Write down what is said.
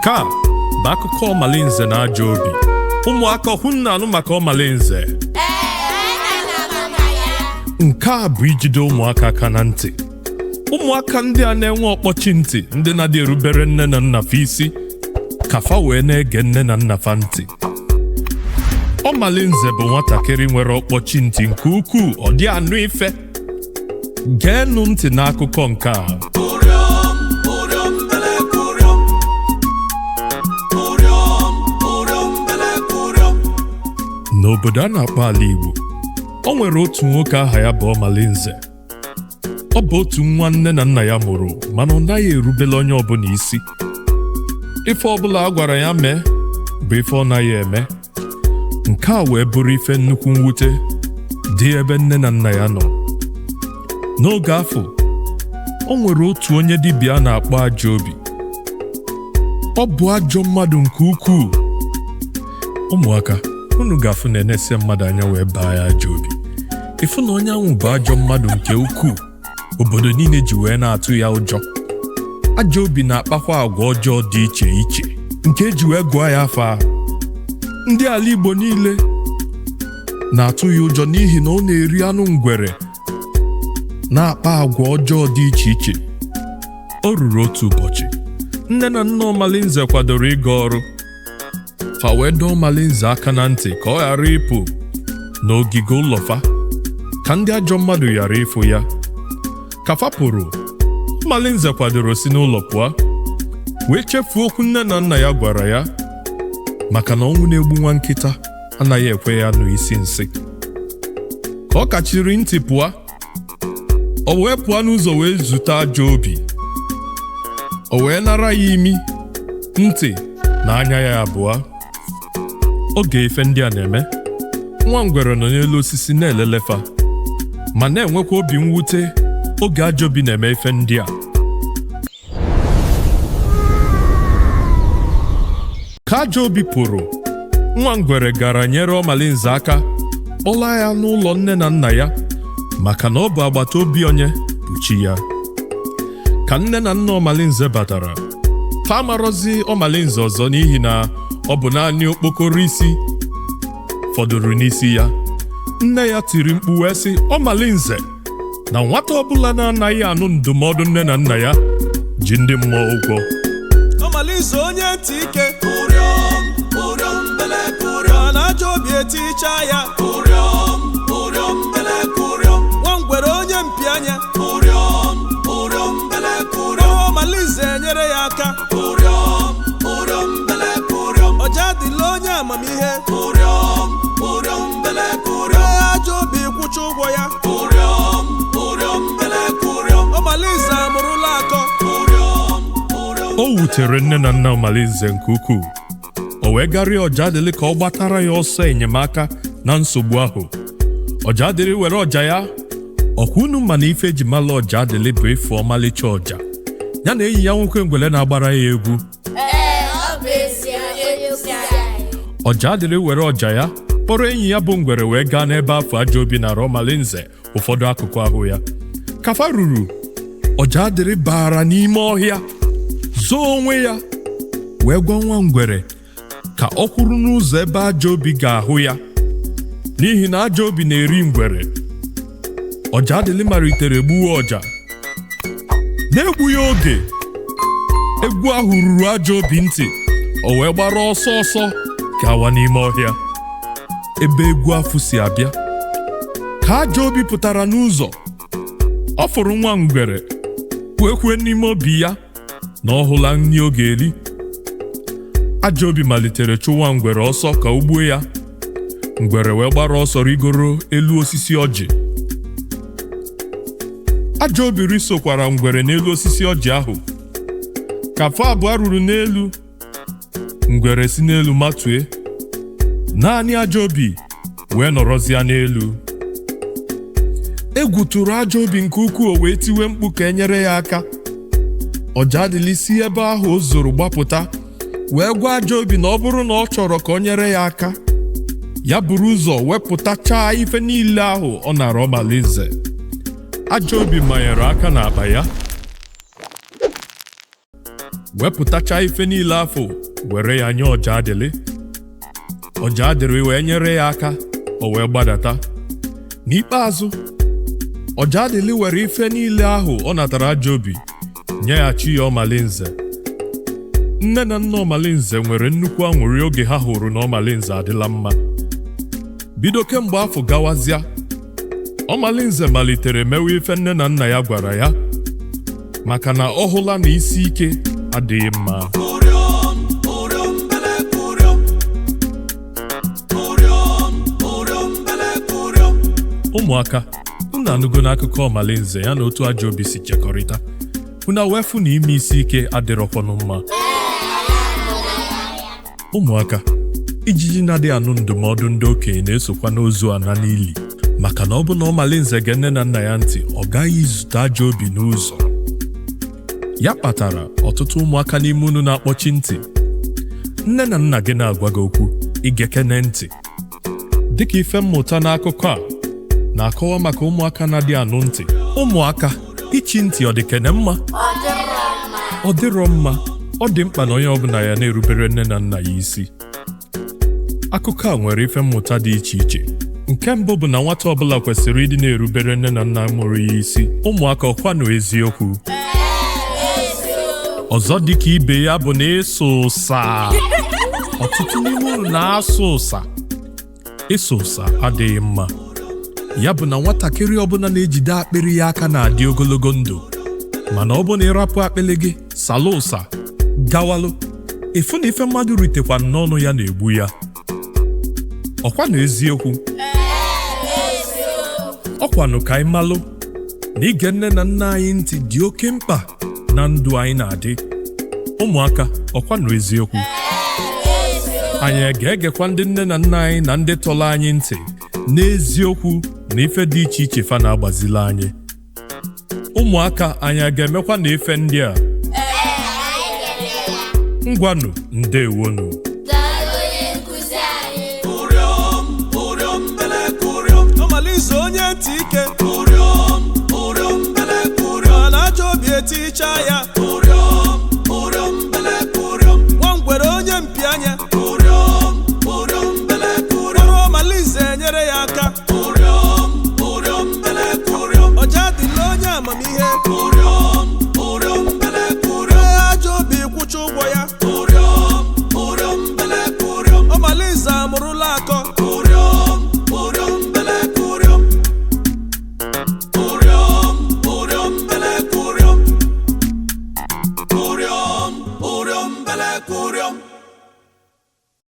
Nke a bụ akụkọ Ọmalinze na ajọ obi. Ụmụaka ọhụ na-anụ maka Ọmalinze. Nke a bụ ijide ụmụaka aka na ntị. Ụmụaka ndị a na-enwe ọkpọchi ntị, ndị na-adị erubere nne na nna fa isi, ka fa wee na-ege nne na nna fa ntị. Ọmalinze bụ nwatakịrị nwere ọkpọchi ntị nke ukwuu, ọ dị anụ ife. Geenụ ntị n'akụkọ nke a. N'obodo a na-akpọ ala Igbo, o nwere otu nwoke aha ya bụ Ọmalinze. Ọ bụ otu nwa nne na nna ya mụrụ, mana ọ naghị erubere onye ọbụla isi. Ife ọbụla a gwara ya mee bụ ife ọ naghị eme. Nke a wee bụrụ ife nnukwu mwute dị ebe nne na nna ya nọ. N'oge afọ, o nwere otu onye dibịa a na-akpọ Ajọ Obi. Ọ bụ ajọ mmadụ nke ukwuu. Ụmụaka, unu ga-afụ na enesia mmadụ anya wee baa ya ajọ obi. Ịfụ na onye ahụ bụ ajọ mmadụ nke ukwuu, obodo niile ji wee na-atụ ya ụjọ. Ajọ obi na-akpakwa agwa ọjọọ dị iche iche nke eji wee gụọ ya afa ahụ. Ndị ala Igbo niile na-atụ ya ụjọ n'ihi na ọ na-eri anụ ngwere, na-akpa agwa ọjọọ dị iche iche. O ruru otu ụbọchị, nne na nna Ọmalinze kwadoro ịga ọrụ. Fa wee dọọ Ọmalinze aka na ntị ka ọ ghara ịpụ n'ogige ụlọ fa, ka ndị ajọ mmadụ ghara ịfụ ya. Ka fa pụrụ, Ọmalinze kwadoro si n'ụlọ pụọ, wee chefuo okwu nne na nna ya gwara ya, maka na ọnwụ na-egbu nwa nkịta anaghị ekwe ya nụ isi nsị. Ka ọ kachiri ntị pụọ, o wee pụọ n'ụzọ wee zute ajọ obi. O wee nara ya imi, ntị na anya ya abụọ. Oge ife ndị a na-eme, nwa ngwere nọ n'elu osisi na-elelefa, ma na-enwekwa obi mwute oge ajọ obi na-eme ife ndị a. Ka ajọ obi pụrụ, nwa ngwere gara nyere Ọmalinze aka kpọlaa ya n'ụlọ nne na nna ya, maka na ọ bụ agbata obi onye bụ chi ya. Ka nne na nna Ọmalinze batara, fa amarọzi Ọmalinze ọzọ n'ihi na ọ bụ naanị okpokoro isi fọdụrụ n'isi ya. Nne ya tiri mkpu wee sị Ọmalinze na nwata ọbụla na-anaghị anụ ndụmọdụ nne na nna ya ji ndị mmụọ ụgwọ. Ọmalinze onye ntị ike, mana ajọ obi eticha ya. Nwa ngwere onye mpi anya, Ọmalinze enyere ya aka. Ọja adịla onye amamihe, ee ajọ obi kwụcha ụgwọ ya. Ọmalinze amụrụla akọ. O wutere nne na nna Ọmalinze nke ukwuu. O wee garịa Ọjadịlị ka ọ gbatara ya ọsọ enyemaka na nsogbu ahụ. Ọjadịlị were ọja ya. Ọkwa unu ma na ife eji mala Ọjadịlị bụ ịfụ ọmalịcha ọja, ya na enyi ya nwoke ngwele na-agbara ya egwu. Ee, ọ bụ ezie, onye nkuzi anyị. Ọjadịlị were ọja ya kpọrọ enyi ya bụ ngwere wee gaa n'ebe afọ ajọ obi nara Ọmalinze ụfọdụ akụkụ ahụ ya. Ka fa ruru, Ọjadịlị bara n'ime ọhịa zoo onwe ya, wee gwa nwa ngwere ka ọ kwụrụ n'ụzọ ebe ajọ obi ga-ahụ ya, n'ihi na ajọ obi na-eri ngwere. Ọjadịlị malitere gbuwe ọja. Na-egbughị oge, egwu ahụ ruru ajọ obi ntị, o wee gbara ọsọ ọsọ gawa n'ime ọhịa ebe egwu afụ si abịa. Ka ajọ obi pụtara n'ụzọ, ọ fụrụ nwa ngwere wee kwue n'ime obi ya na ọ hụla nri ọ ga-eri. Ajọ obi malitere chụwa ngwere ọsọ ka o gbuo ya. Ngwere wee gbara ọsọ rigoro elu osisi ọjị. Ajọ obi risokwara ngwere n'elu osisi ọjị ahụ. Ka fa abụọ ruru n'elu, ngwere si n'elu matue. Naanị ajọ obi wee nọrọzịa n'elu. Egwu tụrụ ajọ obi nke ukwuu, o wee tiwe mkpu ka e nyere ya aka. Ọjadịlị si ebe ahụ o zoro gbapụta, wee gwa ajọ obi na ọ bụrụ na ọ chọrọ ka o nyere ya aka, ya buru ụzọ wepụtachaa ife niile ahụ ọ nara Ọmalinze. Ajọ obi manyere aka n'akpa ya, Wepụtacha ife niile afọ, were ya nye Ọjadịlị. Ọjadịlị wee nyere ya aka, o wee gbadata. N'ikpeazụ, Ọjadịlị were ife niile ahụ ọ natara ajọ obi nyeghachi ya Ọmalinze. Nne na nna Ọmalinze nwere nnukwu aṅụrị oge ha hụrụ na Ọmalinze adịla mma. Bido kemgbe afọ gawazịa, Ọmalinze malitere mewe ife nne na nna ya gwara ya, maka na ọ hụla na isi ike adịghị mma. Ụrịọm, ụrịọm, beleke ụrịọm. Ụrịọm, ụrịọm, beleke ụrịọm. Ụmụaka, unu anụgo n'akụkọ Ọmalinze ya na otu ajọ obi si chekọrịta. Unu wee fụ na ime isi ike adịrọkwanụ mma. Ụmụaka, ijiji na-adịghị anụ ndụmọdụ ndị okenye na-esokwa n'ozu ana n'ili, maka na ọ bụ na Ọmalinze gee nne na nna ya ntị, ọ gaghị izute ajọ obi n'ụzọ. Ya kpatara ọtụtụ ụmụaka n'ime unu na-akpọchi ntị. Nne na nna gị na-agwa gị okwu, igekene ntị. Dịka ife mmụta n'akụkọ a na-akọwa maka ụmụaka na-adị anụ ntị. Ụmụaka, ichi ntị ọ dị kene mma? Ọ dịrọ mma. Ọ dịrọ mma. Ọ dị mkpa na onye ọbụla ya na-erubere nne na nna ya isi. Akụkọ a nwere ife mmụta dị iche iche. Nke mbụ bụ na nwata ọbụla kwesịrị ịdị na-erubere nne na nna mụrụ ya isi. Ụmụaka, ọkwanụ eziokwu? Eziokwu. Ọzọ dịka ibe ya bụ na ịsụ ụsa. Ọtụtụ n'ime unu na-asụ ụsa. Ịsụ ụsa adịghị mma. Ya bụ na nwatakịrị ọbụla na-ejide akpịrị ya aka na-adị ogologo ndụ, mana ọ bụ na ịrapụ akpịrị gị sala ụsa gawalụ, ịfụ na ife mmadụ ritekwa n'ọnụ ya na-egbu ya. Ọkwa na eziokwu? Ọkwanụ ka anyị malụ na ige nne na nna anyị ntị dị oke mkpa na ndụ anyị na-adị. Ụmụaka, ọkwa na eziokwu? Anyị ga-egekwa ndị nne na nna anyị na ndị tọrọ anyị ntị n'eziokwu na ife dị iche iche fa na-agbazili anyị. Ụmụaka, anyị a ga-emekwa na ife ndị a? Ngwanụ, ndewonu. Daalụ onye nkụzi anyị. Ụrịọm, ụrịọm, beleke ụrịọm. Ọmalinze onye ntị ike. Ụrịọm, ụrịọm, beleke ụrịọm. Mana ajọ obi eticha ya. Ụrịọm, ụrịọm, beleke ụrịọm. Nwa ngwere onye mpi anya. Ụrịọm, ụrịọm, beleke ụrịọm. Ọrụ Ọmalinze nyere ya aka. Ụrịọm, ụrịọm, beleke ụrịọm. Ọjadịlị onye amamihe. Ụrịọm, ụrịọm, beleke ụrịọm. Ee, ajọ obi kwụcha ụgwọ ya. Ụrịọm, ụrịọm, beleke ụrịọm. Ọmalinze amụrụla akọ. Ụrịọm, ụrịọm, beleke ụrịọm. Ụrịọm, ụrịọm, beleke ụrịọm. Ụrịọm, ụrịọm, beleke ụrịọm.